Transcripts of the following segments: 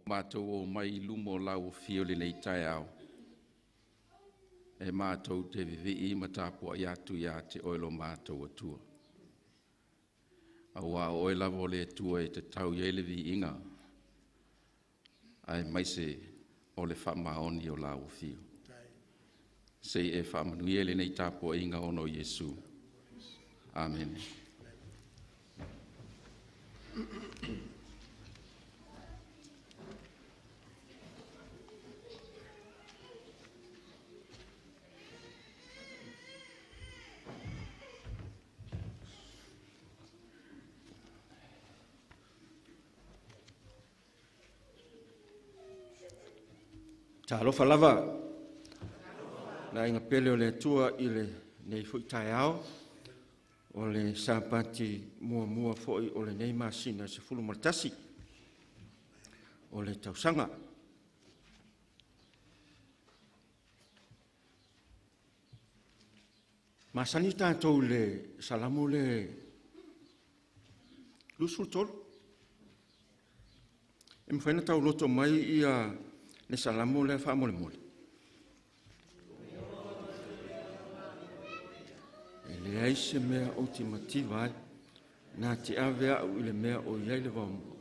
Matou omai i luma o lau afio i lenei taeao, e matou te vivii ma tapuai atu ia te oe lo matou Atua. Aua o oe lava o le Atua e tatau i ai le viiga, aemaise o le faamaoni o lau afio. Se i e faamanuia i lenei tapuaiga ona o Iesu. Amene. Talofa lava le aiga pele o le Atua i lenei foi taeao, o le Sapati muamua foi o lenei masina 11 o le tausaga. Masani tatou i le Salamo le 23. E mafai ona tauloto mai ia le Salamo lea faamolemole. E leai se mea ou te mativa ai, na te ave au i le mea o i ai le vaomalua,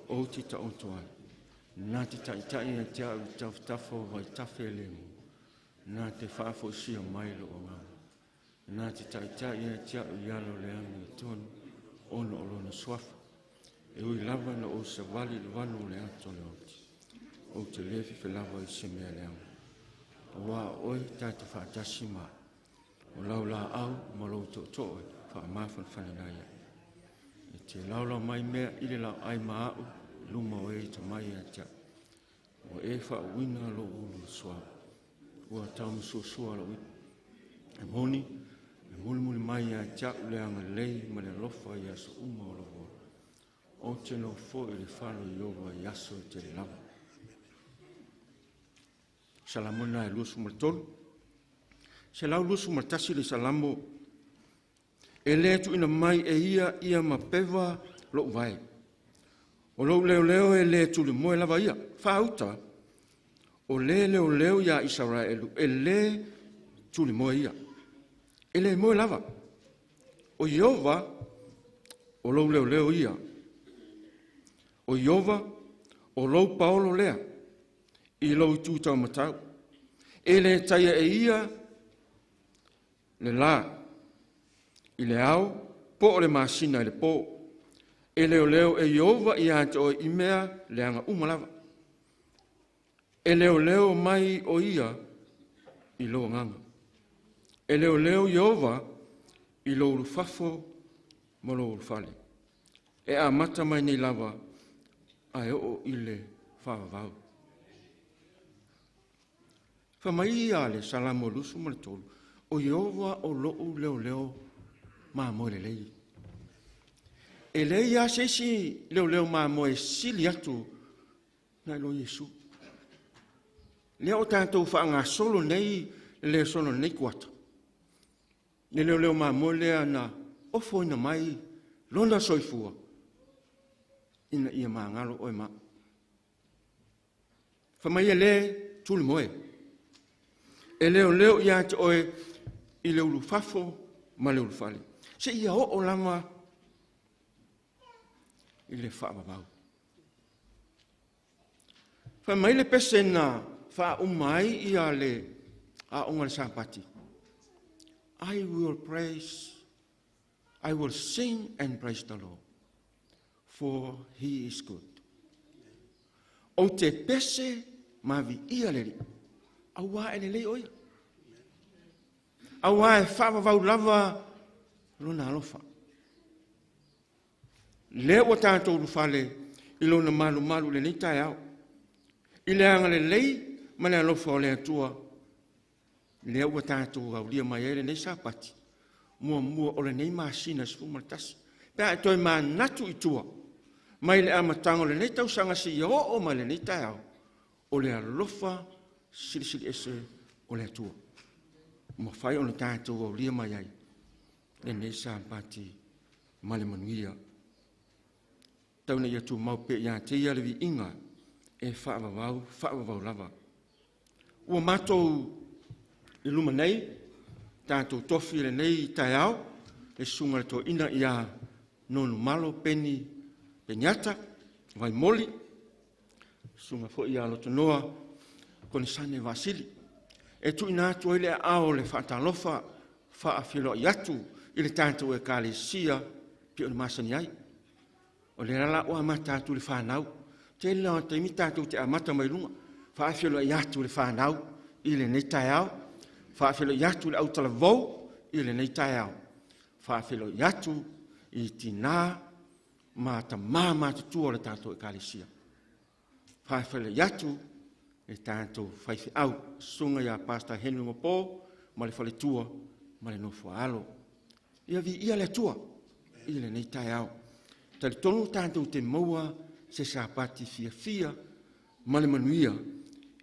ou te taoto ai, na te taitai ia te au i tafatafa o vaitafe lemu, na te faafoisia mai lou agaga, na te taitai ia te au i ala o le amiotonu, ona o lona suafa. E ui lava na ou savali i le vanu o le ata o le oti, ou te le fefe lava i se mea leaga. Aua o oe ta te faatasi ma o lau laau ma lou tootoo e faamafanafana ai au. E te laolao mai mea i le laoai ma au, luma o e atamai ia te au. Ua e faauuina lou ulu i le suauu, ua taumasuasua lou ipu. E moni, e mulimuli mai ia te au le agalelei ma le alofa i aso uma o lou ola. Ou te nofo i le fale o Ieova i aso e tele lava. Salamo lena e 23. 121 le Salamo, e le tuuina mai e ia ia mapeva lou vae. O lou leoleo e le tulimoe lava ia. Faauta, o le leoleo ia Isaraelu, e le tulimoe ia. E le moe lava. O Ieova, o lou leoleo ia. O Ieova, o lou paolo lea, i lou itu taumatau. E le taia e ia le la i le ao, po o le masina i le po. E leoleo e Ieova ia te oe i mea leaga uma lava. E leoleo mai o ia i lou agaga. E leoleo Ieova i lou ulufafo ma lou ulufale. E amata mai nei lava ae oo i le faavavau. Fai mai ia le Salamo 23, o Ieova o lou leoleo mamoe lelei. E leai lava se isi leoleo mamoe e sili atu nai lo Iesu. Lea o tatou faagasolo nei le lesona o lenei kuata, le leoleo mamoe lea na ofoina mai lona soifua ina ia magalo oe ma au. Fai mai e le tulimoe, e leoleo ia te oe i le ulufafo ma le ulufale, seia oo lava i le faavavau. Fai mai le pese na faauma ai ia le aoga o le Sapati, I will praise, I will sing and praise the Lord, for he is good. Ou te pese ma viia le Alii, aua e lelei o ia. Aua e faavavau lava lona alofa. Lea ua tatou ulufale i lona malumalu i lenei taeao, i le agalelei ma le alofa o le Atua, lea ua tatou aulia mai ai lenei Sapati muamua o lenei masina 11. Pe a e toe manatu i tua mai le amataga o lenei tausaga seia oo mai lenei taeao, o le alofa silisili ese o le Atua ua mafai ona tatou aulia mai ai lenei Sapati ma le manuia. Tau ina ia tumau pea ia te ia le viiga e faavavau, faavavau lava. Ua matou i luma nei, tatou tofi i lenei taeao, le susuga i le toeaina ia Nonumalo Peni Peniata Vaimoli, susuga foi ia Lotonoa Konesale Vaasili. E tuuina atu ai le aao o le faatalofa, faafeiloai atu i le tatou Ekalesia pei ona masani ai. O lea la ua amata atu i le fanau. Tele lava o taimi tatou te amata mai luga, faafeiloai atu i le fanau i lenei taeao, faafeiloai atu i le autalavou i lenei taeao, faafeiloai atu i tina ma tama matutua o le tatou Ekalesia. Faafeiloai atu i tatou faifeau, susuga ia Pastor Henry Mapo ma le faletua ma le nofo-a-alo. Ia viia le Atua i lenei taeao. E talitonu tatou te maua se Sapati fiafia ma le manuia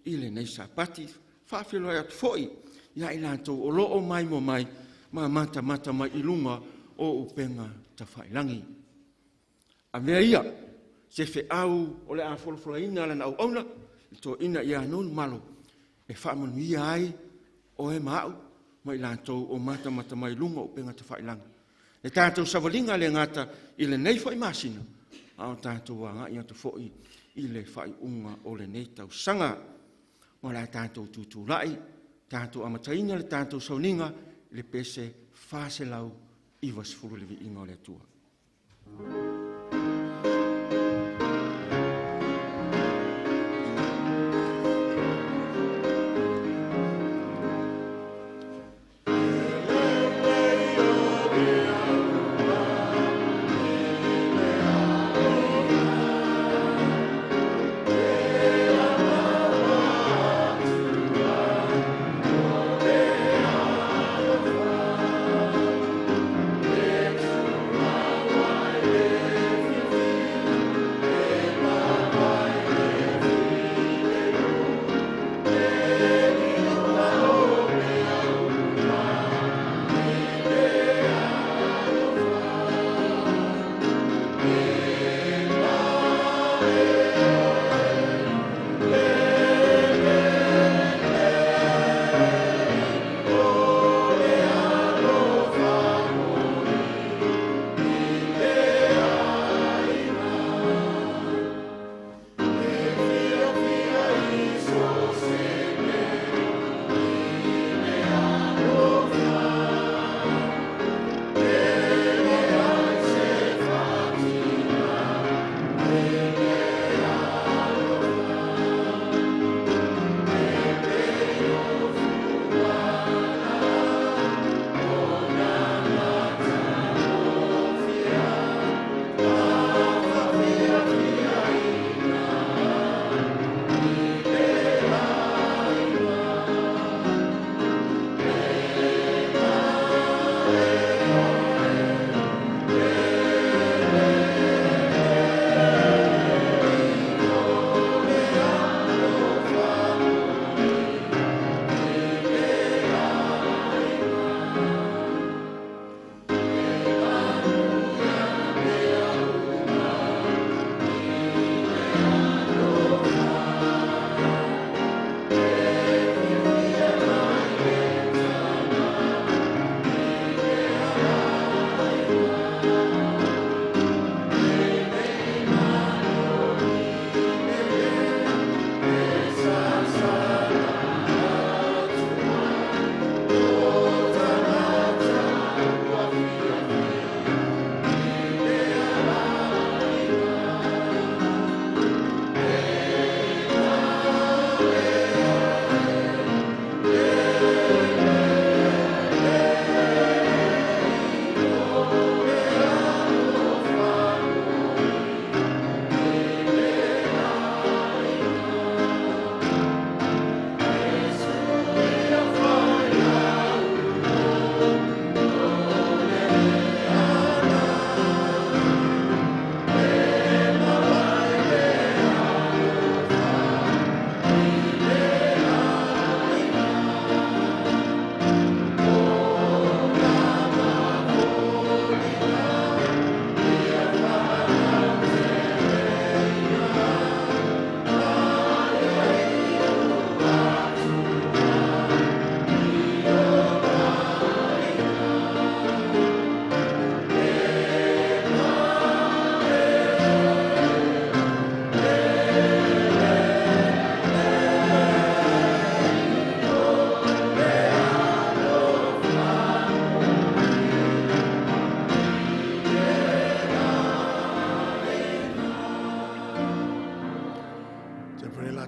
i lenei Sapati. E faafeiloai atu foi ia i latou o lo o maimoa mai ma matamata mai i luga o upega tafailagi. Avea ia se feau o le a folafolaina lana auauna, le toeaina ia Nonumalo e faamanuia ai oe ma au ma i latou o matamata mai i luga o upega tafailagi. Le tatou savaliga e le gata i lenei foi masina, a o tatou agai atu foi i le faaiuga o lenei tausaga. O le a tatou tutulai tatou amataina le tatou sauniga i le pese 490 i le viiga o le Atua. E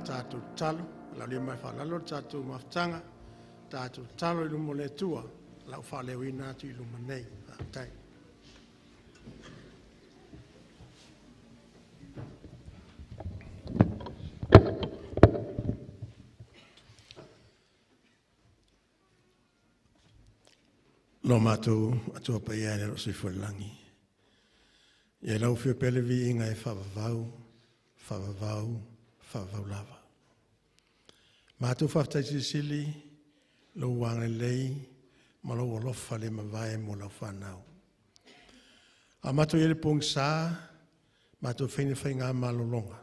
Tatou tatalo, lau le mai faalalo le tatou mafutaga, tatou tatalo i luma o le Atua, lau faaleoina atu i luma nei. Faafetai. Lo matou Atua paia e le soifua i le lagi. Ia lau afio pea le viiga e faavavau, faavavau, faavavau lava. Matou faafetai silisili lou agalelei ma lou alofa le mavae mo lau fanau. A matou i ai i le pogisa, matou faia faiga malologa.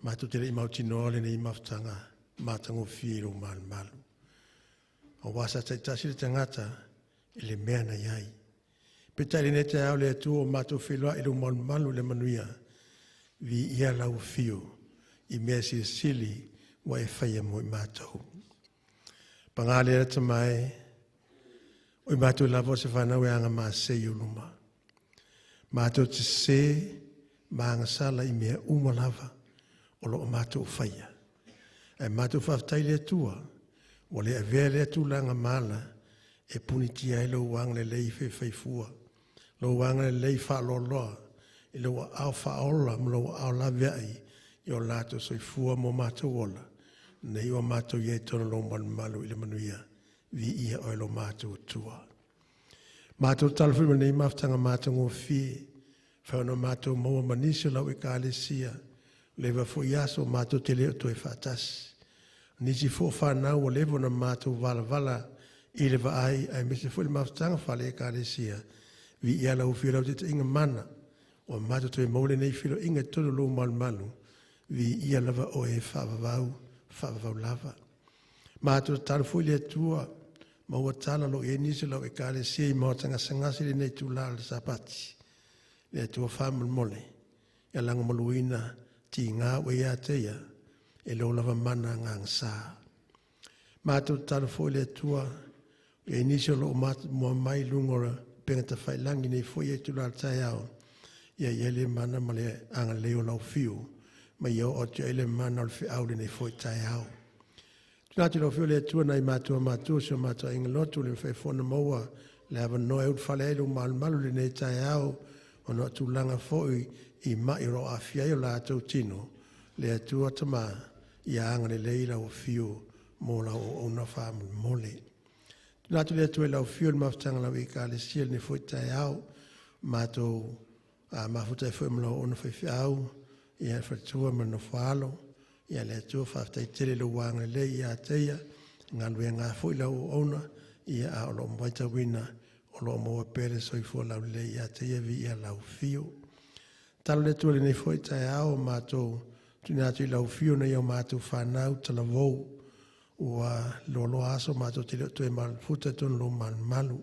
Matou te le i mautinoa lenei mafutaga matagofie i lou malumalu. Aua sa taitasi le tagata i le mea na i ai. Peitai lenei taeao le Atua ua matou feiloai i lou malumalu i le manuia, viia lau afio i mea silisili ua e faia mo i matou. Paga lea le tamae, o i matou lava o se fanau e agamasei i ou luma. Matou te sese ma agasala i mea uma lava o lo o matou faia. Ae matou faafetai i le Atua, ua le avea lea tulaga ma ala e punitia ai lou agalelei faifaifua, lou agalelei faaloaloa, i lou aao faaola ma lou aao laveai i o latou soifua ma o matou ola, nei ua matou i ai i totonu o lou malumalu i le manuia, viia oe lo matou Atua. Matou tatalo foi mo lenei mafutaga matagofie, fai ona matou maua ma nisi o lau Ekalesia, leva foi aso matou te le o toe faatasi. Nisi foi o fanau ua leva ona matou valavala i le vaai, aemaise foi le mafutaga faale-Ekalesia, viia lau afio lau taitaiga mana, ua matou toe maua lenei feiloaiga i totonu o lou malumalu, viia lava oe e faavavau, faavavau lava. Matou tatalo foi le Atua, maua tala o lo o i ai nisi o lau Ekalesia i maota gasegase i lenei itula o le Sapati. Le Atua faamolemole, ia lagomaluina tiga ua ia te ia, e lou lava mana gagasa. Matou tatalo foi le Atua, e i ai nisi o lo o matamua mai i luga o le upega tafailagi i lenei foi itula o le taeao, ia i ai le mana ma le agalelei o lau afio, ma ia oo atu i ai le mana o le feau i lenei foi taeao. Tuuina atu i lau Afioga le Atua nai matua matutua o si o matou aiga lotu, le mafai foi ona maua le avanoa e ulufale ai i lou malumalu i lenei taeao, ona o tulaga foi i mai o lo o aafia ai o latou tino, le Atua Tama, ia agalelei lau afio mo lau auauna faamolemole. Tuuina atu le Atua i lau afio i le mafutaga a lau Ekalesia i lenei foi taeao, matou mafuta ai foi ma lau auauna faifeau, ia le faletua ma le nofoaalo, ia le Atua faafetai tele i lou agalelei ia te ia, galuega foi lau auauna, ia a o lo o matauina o lo o maua pea le soifua laulelei ia te ia, viia lau afio. Tatalo le Atua i lenei foi taeao, matou tuuina atu i lau afio nai o matou fanau talavou, ua loaloa aso matou te le o toe mafuta i totonu o lou malumalu.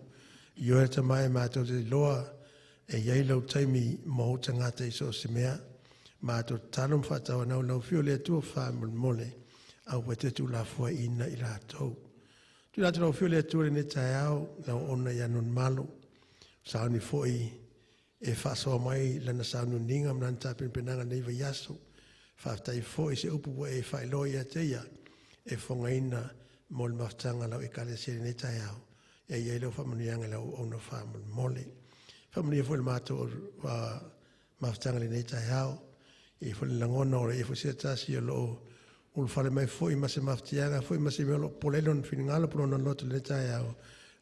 Ioe tamae matou te iloa e i ai lau taimi mo ou tagata i so o se mea. Matou tatalo ma faatauanau i lau afio le Atua faamolemole, aua e te tuulafoaiina i latou. Tuuina atu i lau afio le Atua i lenei taeao, lau auauna ia Nonumalo, sauni foi e faasoa mai lana sauniuniga ma lana tapenapenaga i lenei vaiaso. Faafetai foi i se upu ua e faailoa ia te ia, e fofogaina mo le mafutaga a lau Ekalesia i lenei taeao. E i ai lau faamanuiaga i lau auauna faamolemole. Faamanuia foi i le matou mafutaga i lenei taeao. E i ai foi le lagona o lo o i ai foi se tasi o lo o ulufale mai foi ma se mafatiaga foi ma se mea o lo o popole ai lona finagalo po o lona loto i lenei taeao,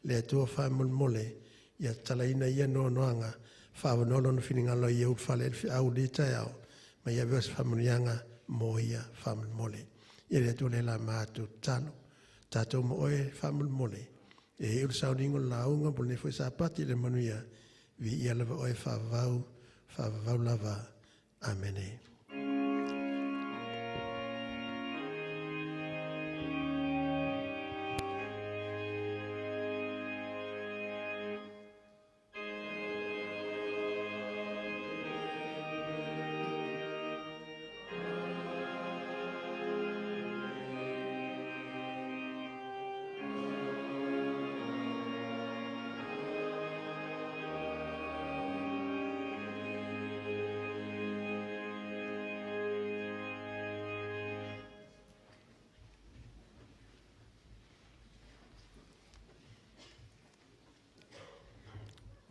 le Atua faamolemole, ia tatalaina ia noanoaga, faavanoa lona finagalo ia ulufale ai le feau i lenei taeao, ma ia avea o se faamanuiaga mo ia faamolemole. Ia le Atua lea la matou tatalo. Tatou ma oe faamolemole, e iu le sauniga o le lauga po o lenei foi Sapati i le manuia, viia lava oe faavavau, faavavau lava. Amene.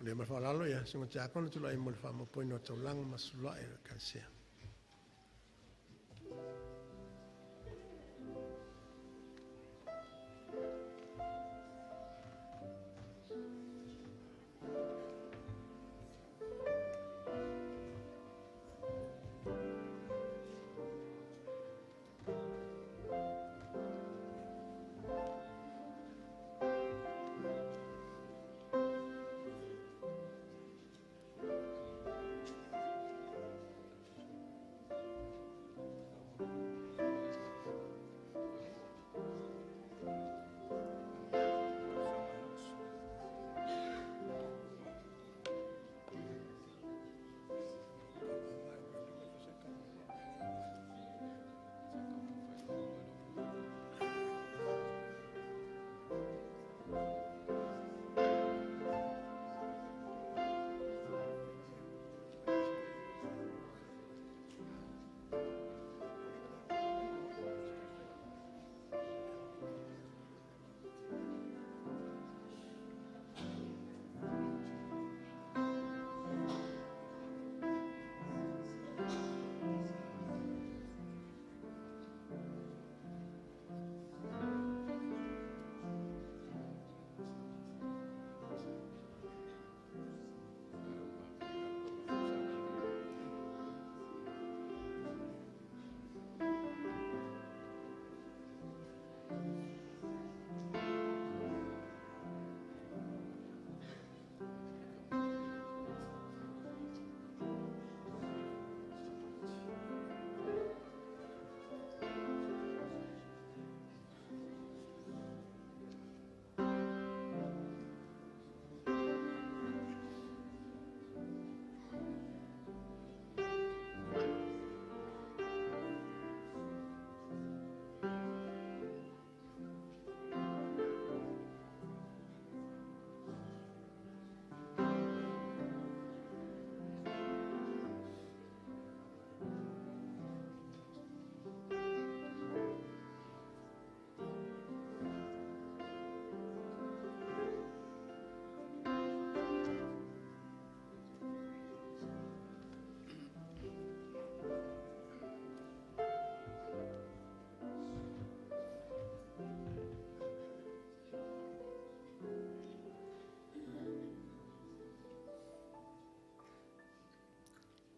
O lea ma le faaaloalo ia susuga Tiakono tulai mo le faamaopooina o taulaga ma sula'i o le Ekalesia.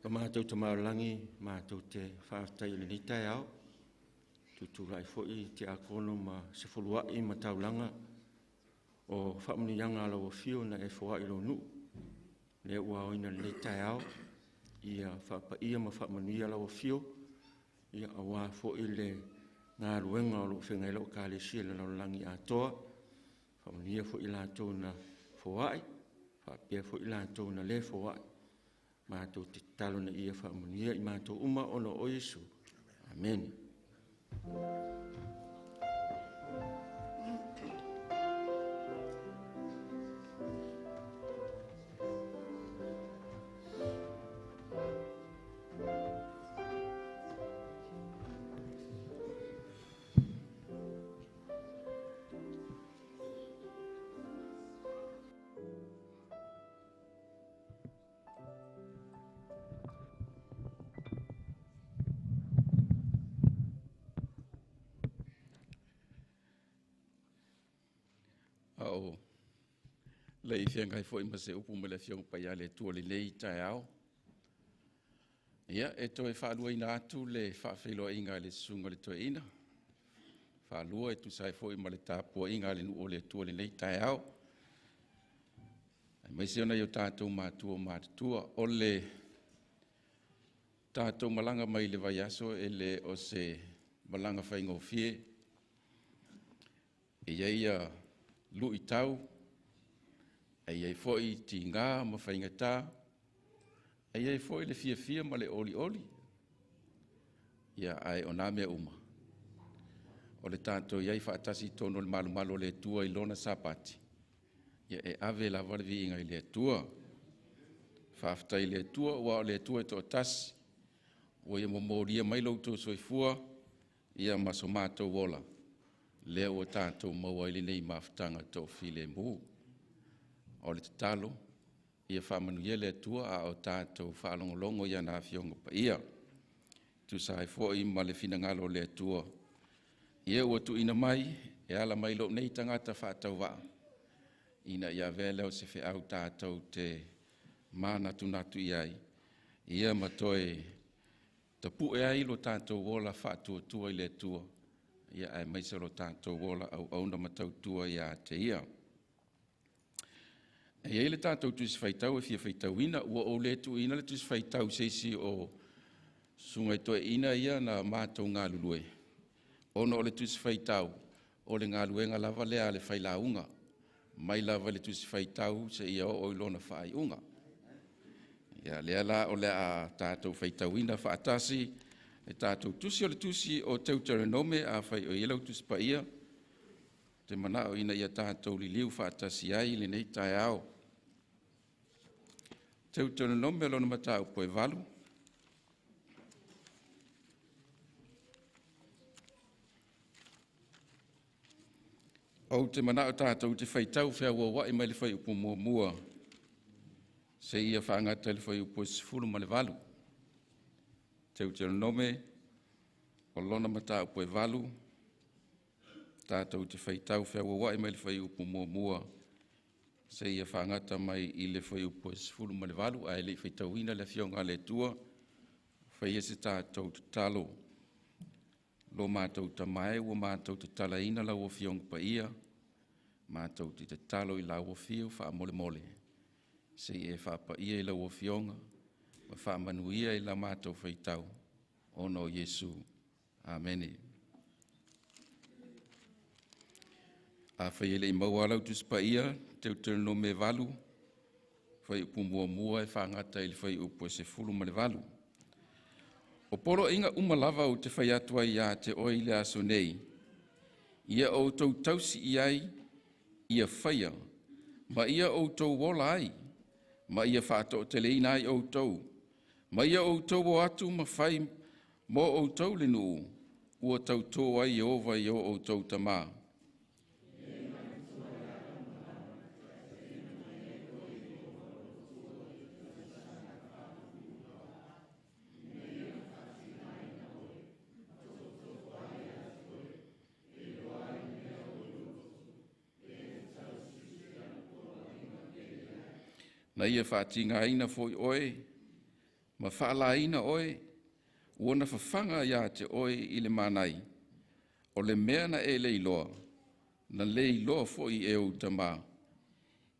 Ka mātou te maolangi, mātou te whaaftai o lenei taeao. Tutulai foi te akono ma se foluai ma taulanga o whaamunianga ala o whio na e foa i lo nuu. Lea ua oina lenei taeao, ia whaapaia ma whaamanuia ala o whio, ia awa foi le ngā ruenga o lo whengai lau kalesia le lalolagi atoa. Whaamanuia foi lātou na foai, whaapea foi lātou na le foai. Mātou te talo na ia whaamanuia i mātou uma ona o Iesu. Amen. Le i whiangai foi ma se upu ma le fionga pai a le tua le nei taeao. Ia, e toe whaalua atu le whaawheloa inga le sunga le toe ina. Whaalua e tusai foi ma le tāpua inga le nuu o le tua le nei taeao. Ai mai se ona i o tātou mātua mātua o le tātou malanga mai le vaiaso e le o se malanga whaingofie. E ia ia lui tau, e ia foi ti ngā ma whaingata, e ia foi le fia fia ma le oli oli. Ia ai o nā mea uma. O le tātou iai whaatasi tono le malu malu le tua i lona sapati. Ia e ave la wale vi inga i le tua. Whaaftai le tua, ua o le tua e tō tasi. Ua ia momoria mai lau tō soifua, ia maso mātou ola. Lea ua tātou maua i lenei mafutanga tō file mū. O le tatalo, Ia faamanuia le Atua a o tatou faalogologo i ana Afioga Paia. Tusa ai foi ma le finagalo o le Atua, ia ua tuuina mai e ala mai lou nei tagata faatauvaa, ina ia avea lea o se feau tatou te manatunatu i ai, ia ma toe tapue ai lo tatou ola faatuatua i le Atua, ia aemaise lo tatou ola auauna ma tautua ia te Ia. E i ai le tatou Tusi Faitau e fia faitauina, ua ou le tuuina le Tusi Faitau i se isi o susuga i toeaiina ia na matou galulue, ona o le Tusi Faitau, o le galuega lava lea a le failauga, mai lava i le Tusi Faitau seia oo i lona faaiuga. Ia lea la o le a tatou faitauina faatasi le tatou tusi o le tusi o Teuteronome, afai o i ai lau Tusi Paia, ou te manao ina ia tatou liliu faatasi ai i lenei taeao. Teuteronome lona mataupu e 8. Ou te manao tatou te faitau feauauai mai le fuaiupu 1 seia faagata i le fuaiupu 18. Teuteronome o lona mataupu e 8, tatou te faitau feauauai mai le fuaiupu 1 seia faagata mai i le fuaiupu 18, ae le i faitauina le Afioga a le Atua, faia se tatou tatalo. Lo matou Tama e, ua matou tatalaina lau Afioga Paia, matou te tatalo i lau Afio faamolemole, se i e faapaia i lau Afioga ma faamanuia i la matou faitau, ona o Iesu. Amene. Afai e le i maua lau Tusi Paia, Teuteronome 8, fuaiupu 1 e faagata i le fuaiupu 18. O poloaiga uma lava ou te fai atu ai ia te oe i le aso nei, ia outou tausi i ai, ia faia, ma ia outou ola ai, ma ia faatoateleina ai outou, ma ia outou o atu ma fai mo outou le nuu, ua tautō ai Ieova i o outou tamā. Na ia faatigaina foi oe, ma faalaina oe, ua na fafaga ia te oe i le manai, o le mea na e le iloa, na le iloa foi e ou tamā,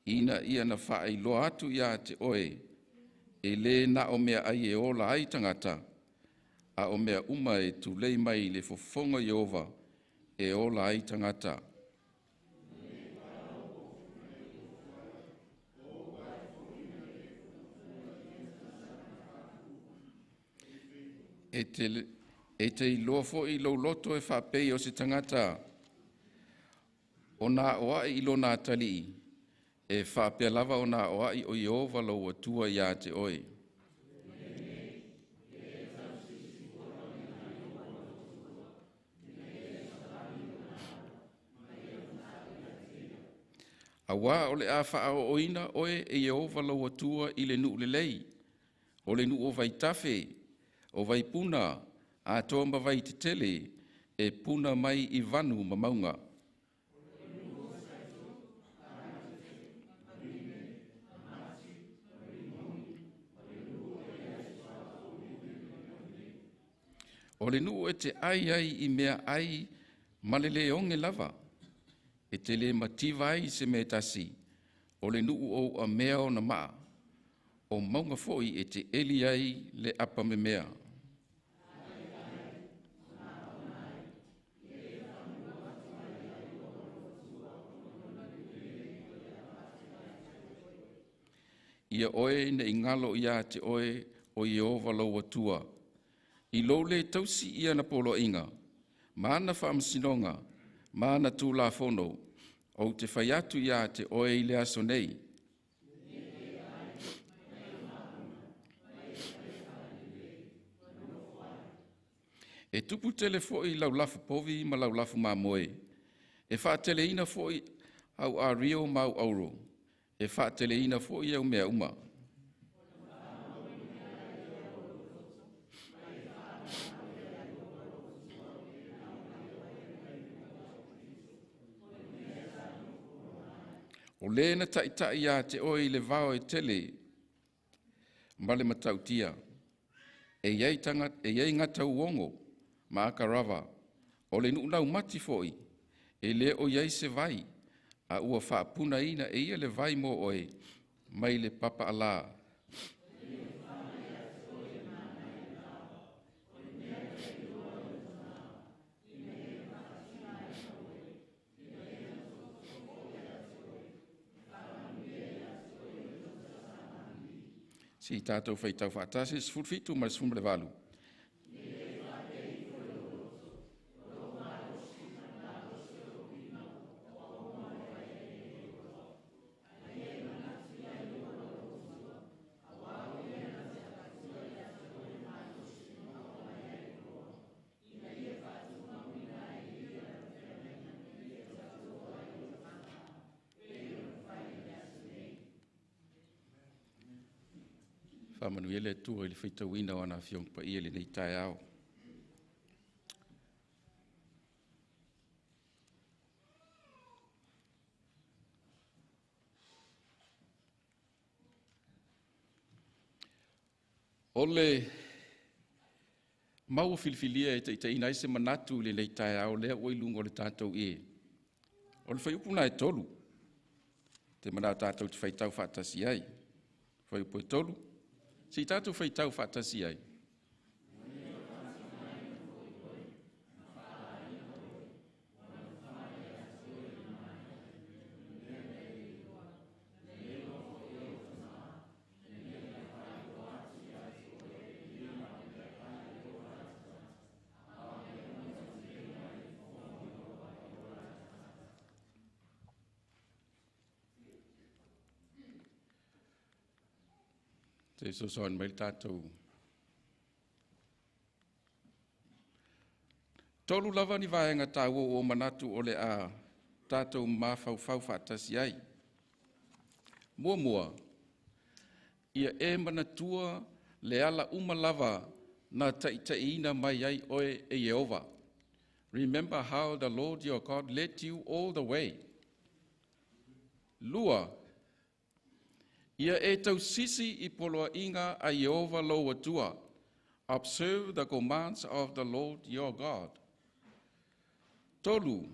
ina ia na faailoa atu ia te oe, e le na o mea ai e ola ai tagata, a o mea uma e tulei mai i le fofoga o Ieova e ola ai tagata. E te iloa foi lou loto e faapei o se tagata o na aoai i lona atalii, e faapea lava o na aoai o Ieova lou Atua ia te oe. Auā o le a faaooina oe e Ieova lou Atua i le nuu lelei, o le nuu o vaitafe, o vaipuna, atoa ma vaitetele, e puna mai i vanu ma mauga. O le nuu e te ai ai i mea ai ma le le oge lava, e te le mativa ai se mea tasi, o le nuu o uamea ona maa, o mauga foi e te eli ai le apamemea. Ia oe ne i galo ia te oe o Ieova lou Atua, i lou le tausi ia na poloaiga, ma ana faamasinoga, ma ana tulafono, ou te fai atu ia te oe i le aso nei. E tupu tele foi lau lafu povi ma lau lafu mamoe, e faateleina foi au ario ma au auro, E faateleina foi au mea uma. O le na taitai ia te oe i le vao e tele ma le matautia, e i ai gatauogo ma akarava, o le nuu laumati foi, e le o i ai se vai, a ua faapunaina e ia le vai mo oe mai le papaalā. Se i tatou faitau faatasi 17 ma le 18. Faamanuia le Atua i le faitauina o ana Afioga Paia i lenei taeao. O le mau filifilia e taitaiina ai se manatu i lenei taeao lea ua i luga o le tatou ie. O le fuaiupu lena e 3, te manao tatou te faitau faatasi ai. Fuaiupu e 3, se i tatou faitau faatasi ai. Te fesoasoani mai le tatou. Tolu lava ni vaega taua ua manatu o le a tatou mafaufau faatasi ai. Muamua, ia e manatua le ala uma lava na taitaiina mai ai oe e Ieova. Remember how the Lord your God led you all the way. Lua, ia e tausisi i poloaiga a Ieova lou Atua. Observe the commands of the Lord your God. Tolu,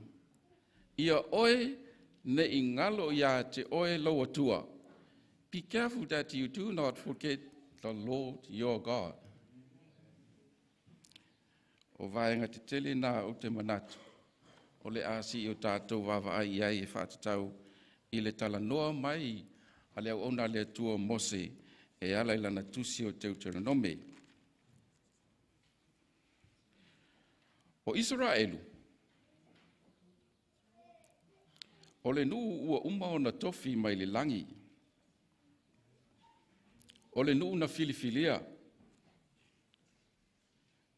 ia oe ne i galo ia te oe lou Atua. Be careful that you do not forget the Lord your God. O vaega tetele na o te manatu, o le a si o tātou vaavaai i ai e faatatau i le talanoa mai a le auauna a le Atua Mose e ala i lana tusi o Teuteronome. O Isaraelu, o le nuu ua uma ona tofi mai le lagi, o le nuu na filifilia,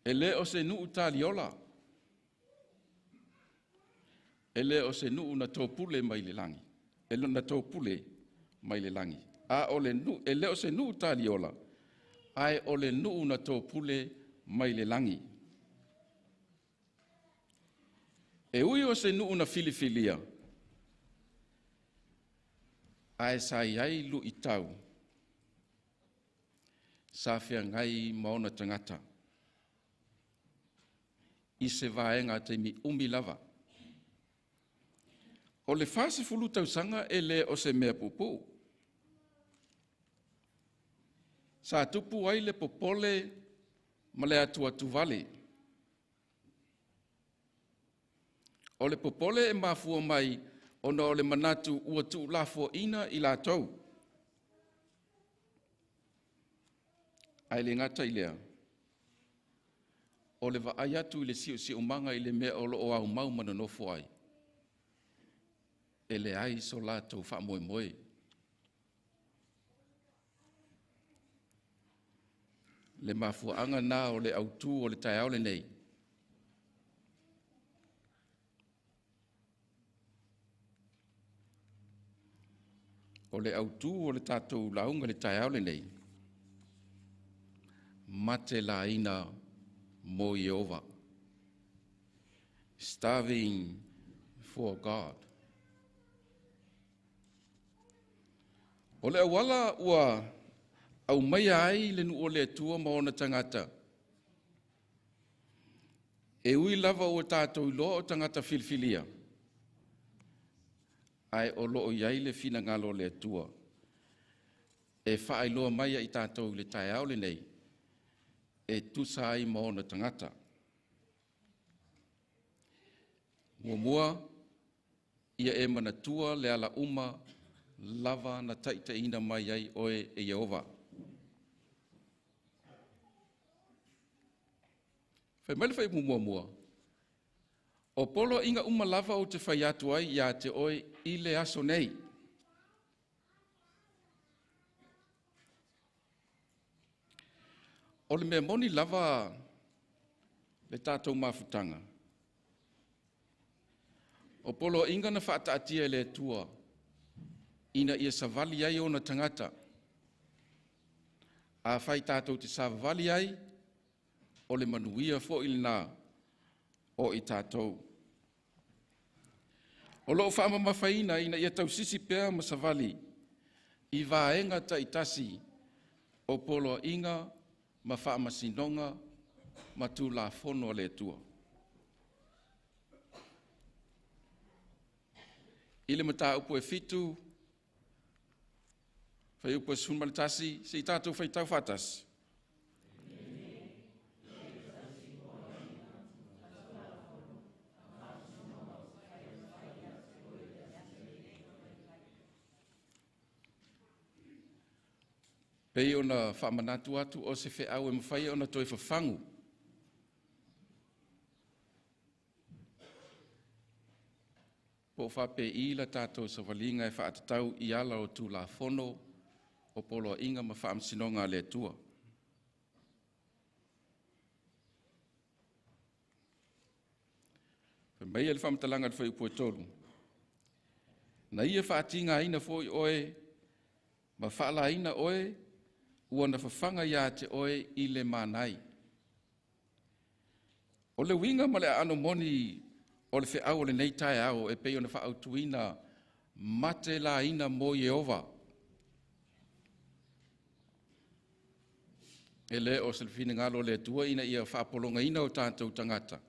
e le o se nuu taliola, e le o se nuu na topule mai le lagi, e na topule mai le lagi. A o le nuu, e le o se nuu taliola, ae o le nuu na topule mai le lagi. E ui o se nuu na filifilia, ae sa i ai luitau, sa feagai ma ona tagata, i se vaega taimi umi lava. O le 40 tausaga e le o se mea puupuu. Sa tupu ai le popole ma le atuatuvale. O le popole e mafua mai ona o le manatu ua tuulafoaina i latou. Ae le gata i lea, o le vaai atu i le siosiomaga i le mea o lo o aumau ma nonofo ai, e leai so latou faamoemoe. Le mafuaaga na o le autū o le taeao lenei. O le autu o le tatou lauga le taeao lenei, mate laina mo Ieova. Starving for God. O le auala ua aumaia ai le nuu o le Atua ma ona tagata, e ui lava ua tatou iloa o tagata filifilia, ae o loo i ai le finagalo o le Atua e faailoa mai ai tatou i le taeao lenei e tusa ai ma ona tagata. Muamua, ia e manatua le ala uma lava na taitaiina mai ai oe e Ieova. Fai mai le fuaiupu muamua, o poloaiga uma lava ou te fai atu ai ia te oe i le aso nei. O le mea moni lava le tatou mafutaga, o poloaiga na faataatia e le Atua ina ia savali ai ona tagata. A fai tatou te savavali ai, o le manuia foi lena o i tatou. O loo faamamafaina ina ia tausisi pea ma savali i vaega taitasi o poloaiga ma faamasinoga ma Tulafono a le Atua. I le mataupu e 7, fuaiupu e 11, se i tatou faitau faatasi. Pei ona faamanatu atu o se feau e mafai ona toe fafagu. Po o faapei la tatou savaliga e faatatau i ala o Tulafono o poloaiga ma faamasinoga a le Atua. Fai mai le faamatalaga i le fuaiupu e 3, na ia faatigaina foi oe ma faalaina oe ua na fafaga ia te oe i le manai. O le uiga ma le aano moni o le feau o lenei taeao e pei ona faautuina mate laina mo Ieova. E le o se finagalo o le Atua ina ia faapologaina o tatou tagata,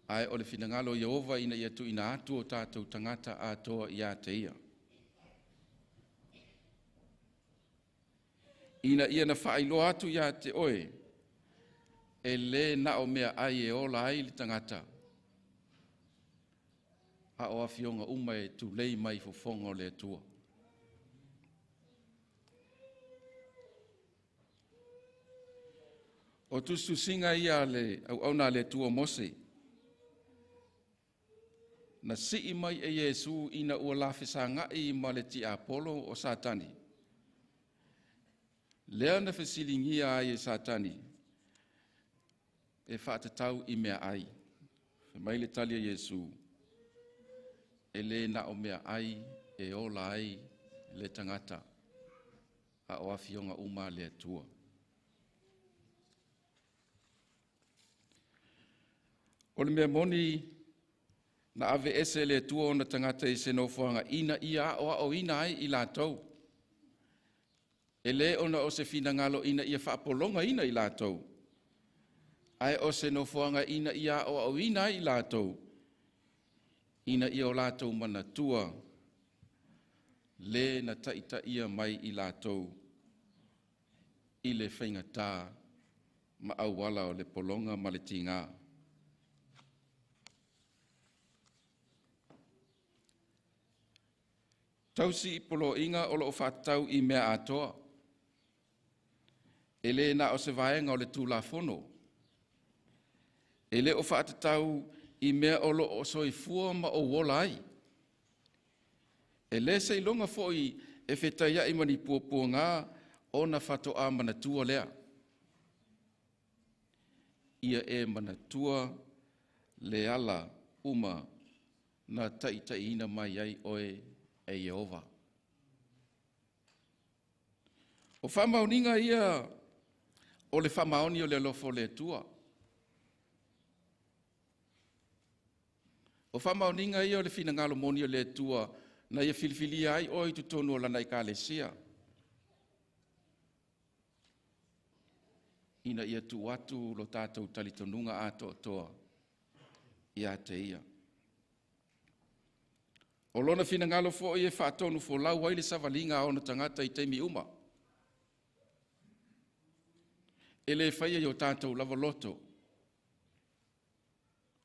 ae o le finagalo o Ieova ina ia tuuina atu o tatou tagata atoa ia te ia. Ina ia na faailoa atu ia te oe, e le na o mea ai e ola ai le tagata, a o afioga uma e tulei mai fofoga o le Atua. O tusitusiga ia a le auauna a le Atua Mose, na sii mai e Iesu ina ua lafesagai ma le tiapolo o Satani. Lea na fesiligia ai e Satani e faatatau i mea ai. Fai mai le tali a Iesu, e le na o mea ai e ola ai le tagata, a o afioga uma a le Atua. O le mea moni na ave ese le Atua ona tagata i se nofoaga ina ia aoaoina ai i latou. E le ona o se finagalo ina ia faapologaina i latou, ae o se nofoaga ina ia aoaoina ai i latou, ina ia o latou manatua le na taitaia mai i latou i le faigata ma auala o le pologa ma le tiga. Tausi i poloaiga o loo faatatau i mea atoa. E le na o se vaega o le Tulafono. E le o faatatau i mea o loo soifua ma ou ola ai. E le seiloga foi e fetaiai ma ni puapuaga ona faatoa manatua lea. Ia e manatua le ala uma na taitaiina mai ai oe e Ieova. O faamaoniga ia o le faamaoni o le alofa o le Atua. O faamaoniga ia o le finagalo moni o le Atua na ia filifilia ai oe i totonu o lana Ekalesia, ina ia tuu atu lo tatou talitonuga atoatoa ia te ia. O lona finagalo foi e faatonu folau ai le savaliga a ona tagata i taimi uma. E le faia i o tatou lava loto,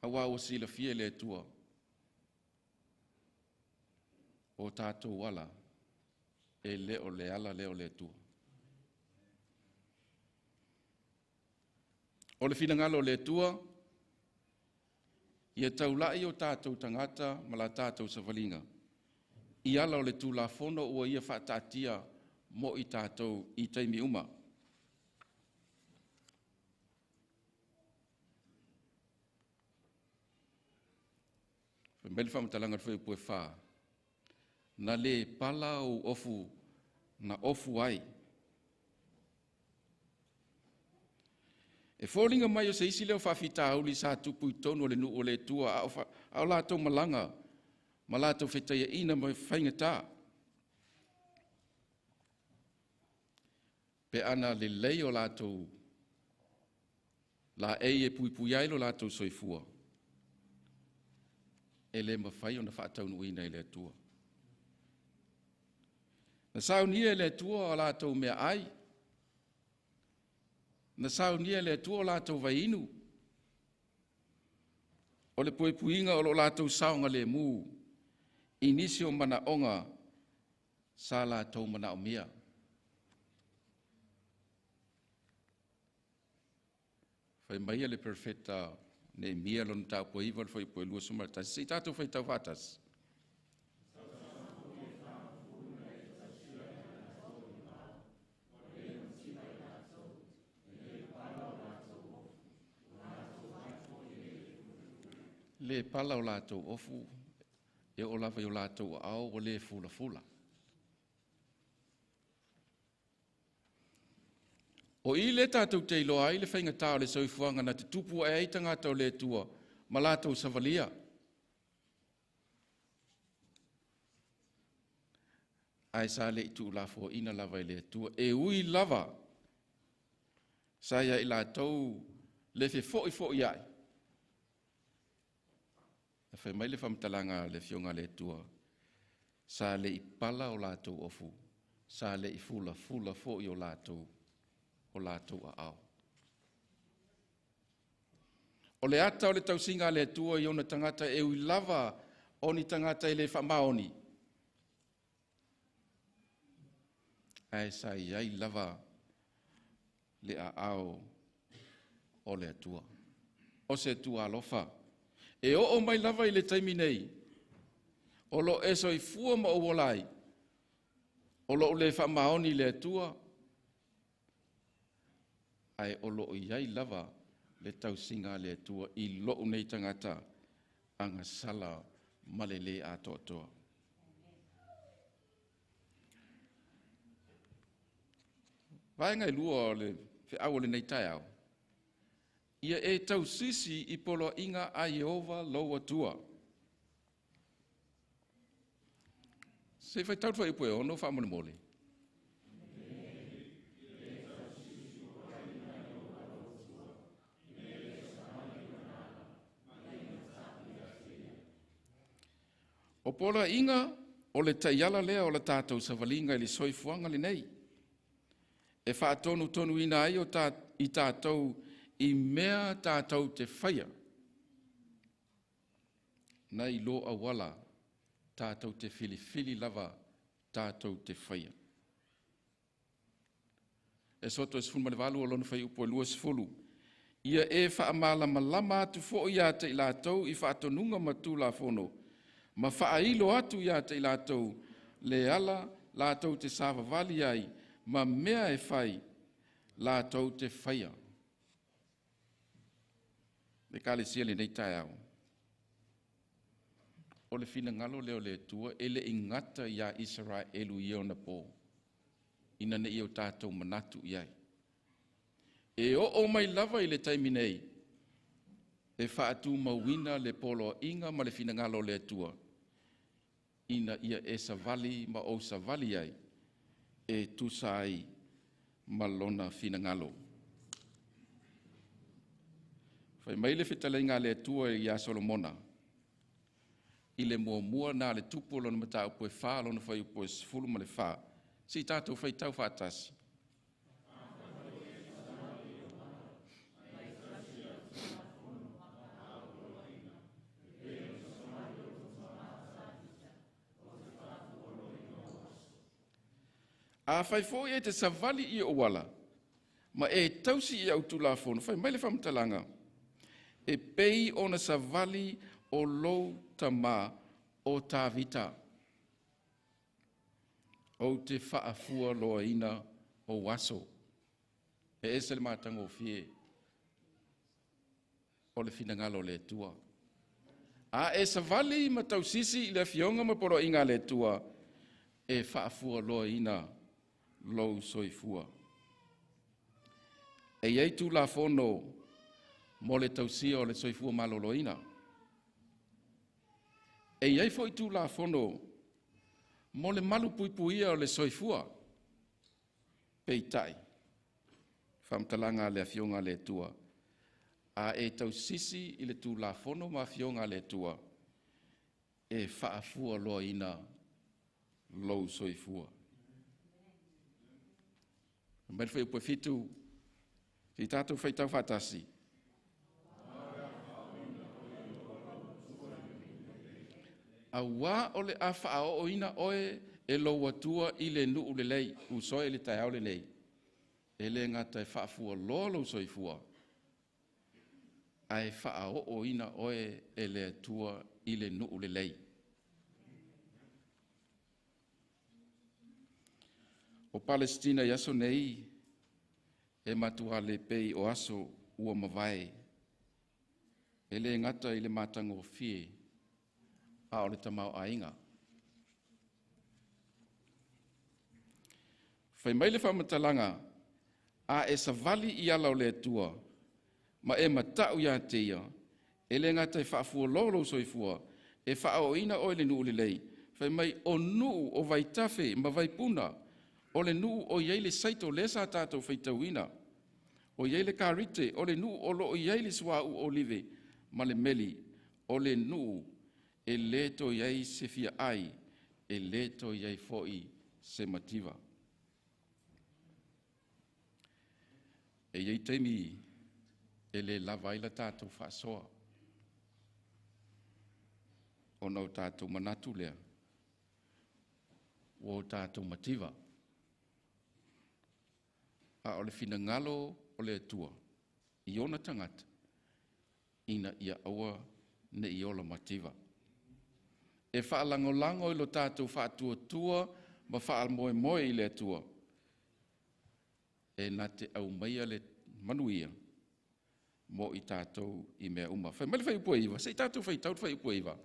auā ua silafia e le Atua o tatou ala e le o le ala lea o le Atua. O le finagalo o le Atua, ia taulai o tatou tagata ma la tatou savaliga i ala o le Tulafono ua ia faataatia mo i tatou i taimi uma. Fai mai le faamatalaga o le fuaiupu e 4, na le pala ou ofu na ofu ai. E foliga mai o se isi lea o faafitauli sa tupu i totonu o le nuu o le Atua, a o latou malaga ma latou fetaiaina ma faigata. Pe ana lelei o latou laei e puipui ai lo latou soifua, e le mafai ona faataunuuina e le Atua. Na saunia e le Atua o latou meaai, na saunia e le Atua o latou vaiinu, o le puipuiga o lo latou saogalemu i nisi o manaoga sa latou manaomia. Fai mai le profeta Neemia lona mataupu e 9 le fuaiupu e 21. Se i tatou faitau faatasi. Le pala o latou ofu, e oo lava i o latou aao ua le fulafula. O i le tatou te iloa ai le faigata o le soifuaga na tutupu ae ai tagata o le Atua ma latou savalia. Ae sa le i tuulafoaina lava e le Atua, e ui lava sa ia i latou le fefo'ifo'i ai. E fai mai le faamatalaga a le Afioga a le Atua, sa le i pala o latou ofu, sa le i fulafula foi o latou aao. O le ata o le tausiga a le Atua i ona tagata e ui lava o ni tagata e le faamaoni, ae sa i ai lava le aao o le Atua. O se Atua alofa. E oo mai lava i le taimi nei, o lo e soifua ma ou ola ai, o lou le faamaoni i le Atua, ae o lo o i ai lava le tausiga a le Atua i lou nei tagata agasala ma le le atoatoa. Vaega e lua o le feau o lenei taeao, ia e tausisi i poloaiga a Ieova lou Atua. Se i faitau le fuaiupu e 6 faamolemole. O poloaiga o le taiala lea o la tatou savaliga i le soifuaga lenei, e faatonutonuina ai o i tatou i mea tatou te faia, nai lo auala tatou te filifili lava tatou te faia. E soto e 18 o lona fuaiupu e 20. Ia e faamalamalama atu foi ia te i latou i faatonuga ma Tulafono, ma faailo atu ia te i latou le ala latou te savavali ai, ma mea e fai latou te faia. Le Ekalesia lenei taeao. O le finagalo lea o le Atua e le i gata ia Isaraelu i ona po, ina ne i o tatou manatu i ai. E oo mai lava i le taimi nei, e faatumauina le poloaiga ma le finagalo o le Atua, ina ia e savali ma ou savali ai, e tusa ai ma lona finagalo. Fai mai le fetalaiga a le Atua ia Solomona, i le muamua na le tupu lona mataupu e 4, lona fuaiupu e 14, se i tatou faitau faatasi. A fai foi e te savali i ou ala, ma e tausi i au tulafono, fai mai le faamatalaga, e pei ona savali o lou tama o Tavita. Ou te faafualoaina ou aso. E ese le matagofie o le finagalo o le Atua. A e savali ma tausisi i le afioga ma poloaiga a le Atua, e faafualoaina lou soifua. E i ai tulafono mo le tausia o le soifua maloloina. E i ai foi tulafono mo le malupuipuia o le soifua. Peitai, faamatalaga a le afioga a le Atua, a e tausisi i le tulafono ma afioga a le Atua, e faafualoaina lou soifua. Mai le fuaiupu e 7, se i tatou faitau faatasi. Auā o le a faaooina oe e lou Atua i le nuu lelei, usoe i le taeao lenei. E le gata e faafualoa lou soifua, ae faaooina oe e le Atua i le nuu lelei. O Palesitina i aso nei, e matua le pei o aso ua mavae. E le gata i le matagofie, a o le tamaoaiga. Fai mai le faamatalaga, a e savali i ala o le Atua, ma e matau ia te ia, e le gata e faafualoa lou soifua, e faaooina oe le nuu lelei. Fai mai, o nuu o vaitafe ma vaipuna, o le nuu o i ai le saito lea sa tatou faitauina, o i ai le karite, o le nuu o loo i ai le suauu olive ma le meli, o le nuu e le toe i ai se fia ai, e le toe i ai foi se mativa. E i ai taimi e le lava ai la tatou faasoa, ona o tatou manatu lea, ua o tatou mativa. A o le finagalo o le Atua i ona tagata, ina ia aua ne i ola mativa. E faalagolago i lo tatou faatuatua ma faamoemoe i le Atua, e na te aumaia le manuia mo i tatou i mea uma. Fai mai le fuaiupu e 9, se i tatou faitau le fuaiupu e 9.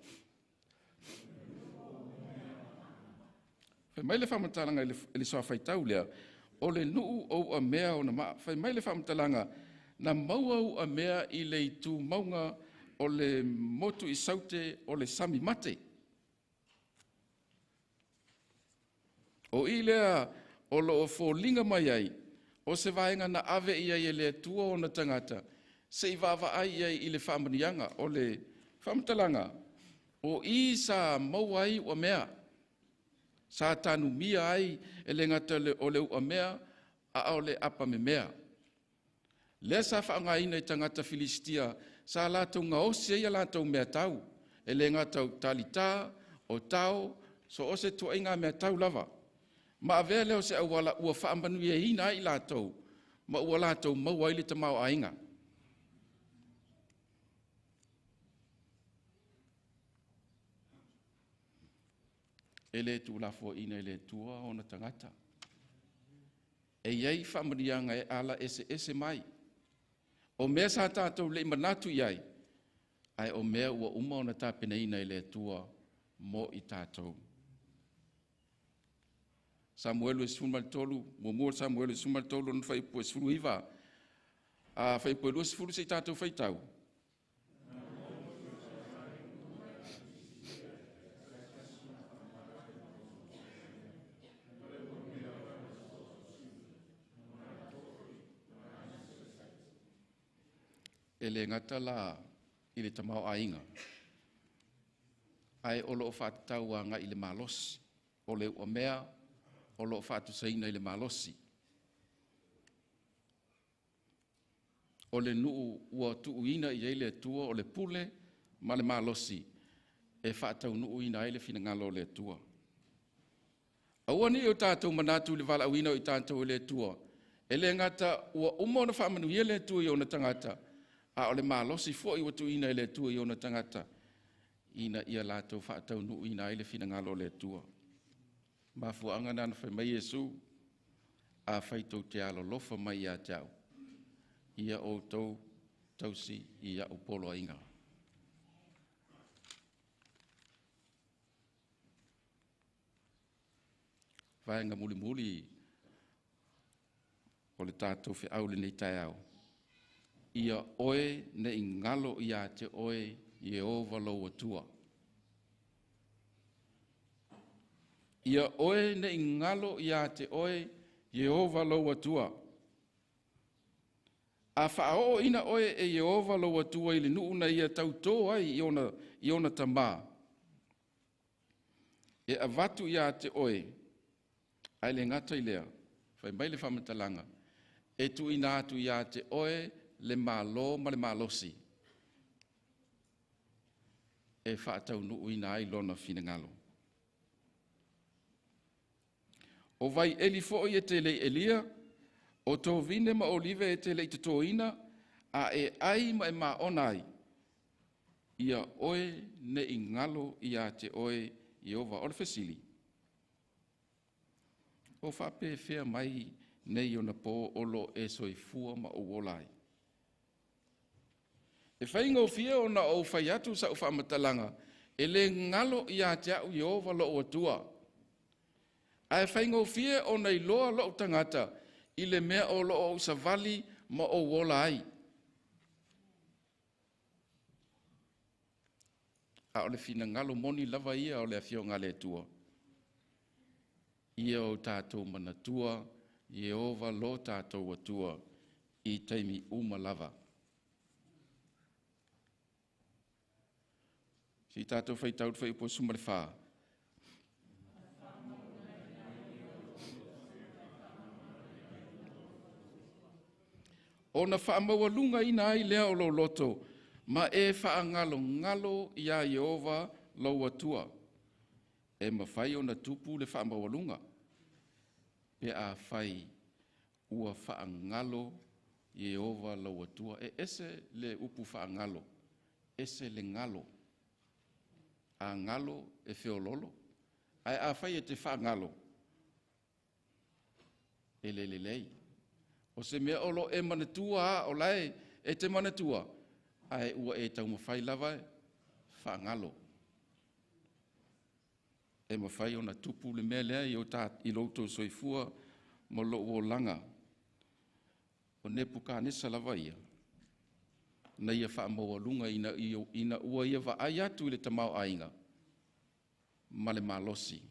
Fai mai le faamatalaga i le soa faitau lea, o le nuu o uamea ona maa. Fai mai le faamatalaga, na maua uamea i le itumauga o le motu i saute o le sami mate. O i lea o loo foliga mai ai, o se vaega na ave i ai e le Atua ona tagata, se i vaavaai i ai i le faamanuiaga. O le faamatalaga, o i sa maua ai uamea, sa tanumia ai e le gata o le uamea, a o le apamemea. Lea sa faaaogaina i tagata Filistia, sa latou gaosi ai a latou meatau, e le gata o talita, o tao, so o se tuaiga meatau lava. Ma avea lea o se auala ua faamanuiaina ai latou, ma ua latou maua ai le tamaoaiga. E le tuulafoaiina e le Atua ona tagata. E i ai faamanuiaga e ala eseese mai. O mea sa tatou le i manatu i ai, ae o mea ua uma ona tapenaina e le Atua mo i tatou. Samuelu 13, muamua Samuelu 13, lona fuaiupu 19, fuaiupu 20 se i tatou faitau. E le gata la i le tamaoaiga, ae o lo o faatatau agai i le malosi, o le uamea o lo o faatusaina i le malosi. O le nuu ua tuuina i ai le Atua o le pule ma le malosi e faataunuuina ai le finagalo o le Atua. Aua ne i o tatou manatu i le valaauina o i tatou e le Atua, e le gata ua uma ona faamanuia le Atua i ona tagata, a o le malosi foi ua tuuina e le Atua i ona tagata, ina ia latou faataunuuina ai le finagalo o le Atua. Mafuaaga na fai mai Iesu, afai tou te alolofa mai ia te au, ia outou tausi i au poloaiga. Vaega mulimuli o le tatou feau lenei taeao, ia oe ne i galo ia te oe Ieova lou Atua. Ia oe ne i galo ia te oe Ieova lou Atua. A faaooina oe e Ieova lou Atua i le nuu na ia tautō ai i ona tamā, e avatu ia te oe, ae le gata i lea, fai mai le faamatalaga, e tuuina atu ia te oe le malo ma le malosi, e faataunuuina ai lona finagalo. O vai eli foi e te lei elia, o tō vine ma olive e te lei totoina, a e ai ma e maona ai, ia oe ne i galo ia te oe Ieova. O le fesili, o faapefea mai nei ona po o lo e soifua ma ou ola ai? E faigofie ona ou fai atu sau faamatalaga, e le galo ia te au Ieova lou Atua. Ae faigofie ona iloa lou tagata i le mea o loo ou savali ma ou ola ai. A o le finagalo moni lava ia o le afioga a le Atua, ia o tatou manatua Ieova lo tatou Atua i taimi uma lava. Se i tatou faitau le fuaiupu 14. Ona faamaualugaina ai lea o lou loto, ma e faagalogalo ia Ieova lou Atua. E mafai ona tupu le faamaualuga, pe a fai ua faagalo Ieova lou Atua. E ese le upu faagalo, ese le galo. A galo e feololo, ae a fai e te faagalo, e le lelei. O se mea o lo e manatua a, o lae e te manatua, ae ua e taumafai lava e faagalo. E mafai ona tupu le mea lea i lo outou soifua ma lou olaga. O Nepukanesa lava ia, na ia faamaualuga ina ua ia vaai atu i le tamaoaiga ma le malosi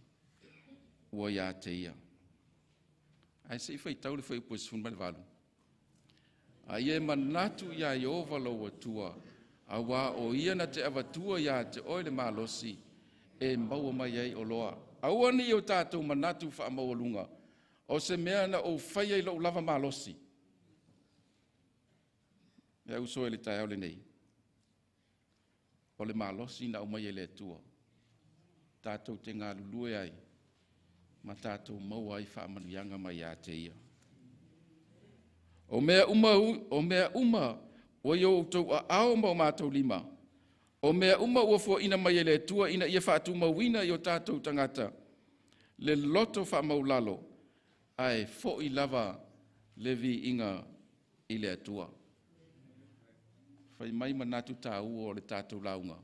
ua ia te ia. Ae se i faitau le fuaiupu 18. A ia e manatu ia Ieova lou Atua, auā o ia na te avatua ia te oe le malosi e maua mai ai oloa. Aua ne i o tatou manatu faamaualuga, o se mea na ou faia i lou lava malosi. E au uso i le taeao lenei, o le malosi na aumai e le Atua, tatou te galulue ai, ma tatou maua ai faamanuiaga mai ia te ia. O mea uma ua i outou aao ma o matou lima, o mea uma ua fuaina mai e le Atua ina ia faatumauina i o tatou tagata le loto faamaulalo, ae foi lava le viiga i le Atua. Fai mai manatu tāua o le tatou lauga,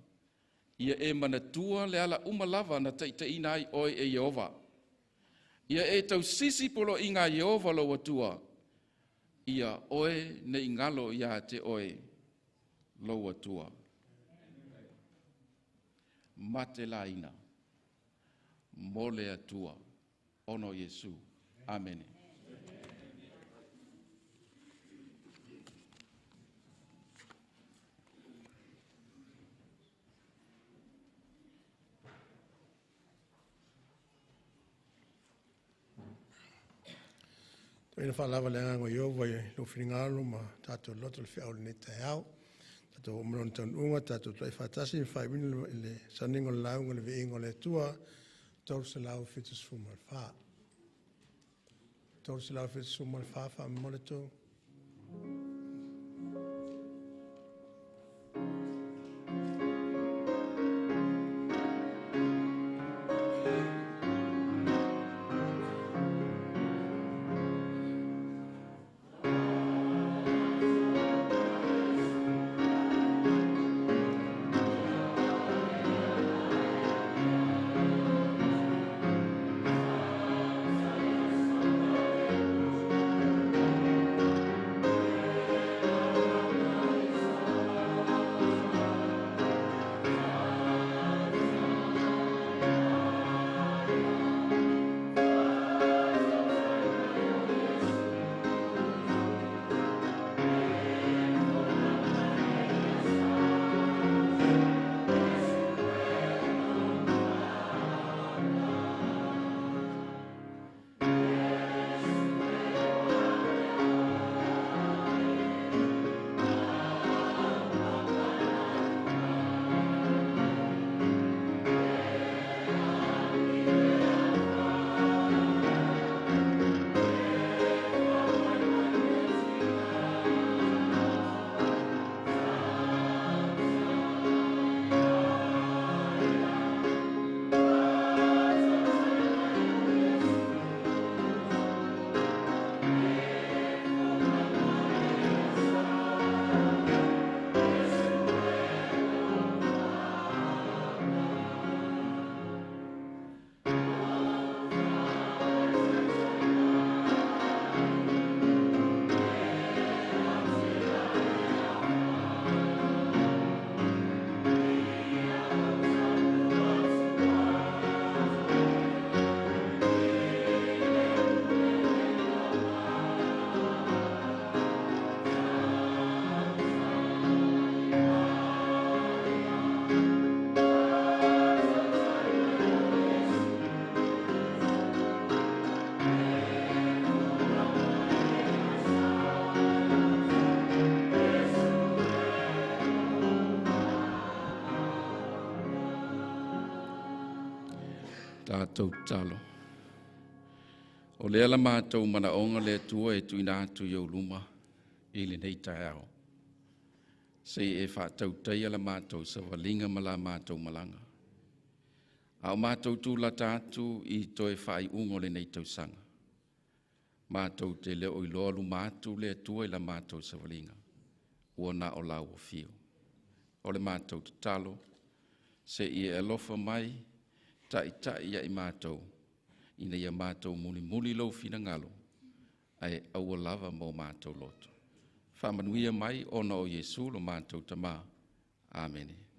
Ia e manatua le ala uma lava na taitaiina ai oe e Ieova. Ia e tausisi poloaiga a Ieova lou Atua, ia oe ne i galo ia te oe lou Atua. Mate laina, mo le Atua, ona o Iesu. Amene. Ina whaalava le agaga o Ieova i lou finagalo ma tatou loto le feau o lenei taeao. Tatou oo mai lona taunuuga, tatou tulai faatasi ma faaiuina le sauniga o le lauga o le viiga o le Atua, 374. 374, faamomoli atu. Tatou tatalo. O lea la matou manaoga le Atua e tuuina atu i ou luma i lenei taeao. Sei e faatautaia la matou savaliga ma la matou malaga. A o matou tulata atu i toe faaiuga o lenei tausaga. Matou te le o iloa luma atu le Atua i la matou savaliga. Ua na o lau afio. O le matou tatalo, sei e alofa mai, taitai ia i matou, ina ia matou mulimuli lou finagalo, ae aua lava mo matou loto. Faamanuia mai ona o Iesu lo matou Tamā. Amene.